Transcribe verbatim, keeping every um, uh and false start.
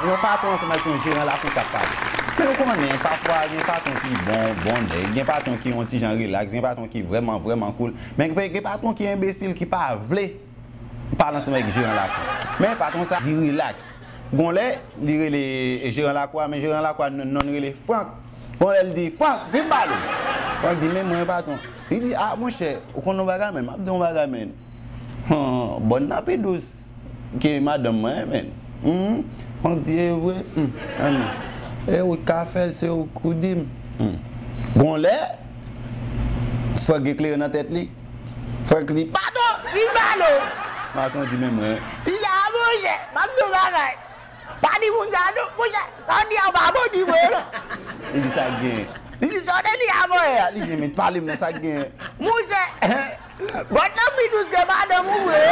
Yon patwon ansanm ak yon jeran lakou k ap pale. Men ou konnen, pafwa, gen patwon ki bon, bon nèg, gen patwon ki yon ti jan rilaks, gen patwon ki vrèman, vrèman koul, men gen patwon ki enbesil, ki pa vle pale ansanm ak jeran lakou. Men patwon sa, li rilaks. Gon lè, li rele jeran lakou a, men jeran lakou a non, non rele Frank. Gon lè, li di, "Frank, vin pale." Frank di, "Men mwen, patwon." Li di, "A, monchè, ou konn yon bagay, men, m ap di yon bagay, men." Hon, bòn nan pi dous ke madanm mwen, men. Hmm, Frank di, "E vre?" Hmm, ann. "E ou k ka fè l, se ou k ou di m." Hmm. Gon lè, Frank gen kleren nan tèt li. Frank di, "Patwon, vin pale w." Patwon di, "Men mwen." Li di, "A, monchè, m ap di w bagay. Pa di moun sa non, monchè, sa w di a, w pa bon di mwen non." Li di, "Sa k gen?" Li di, "Sa w te di avan yè a." Li di, "Men pale m nan, sa k gen?" Monchè, bòn nan pi dous ke madanm ou vre.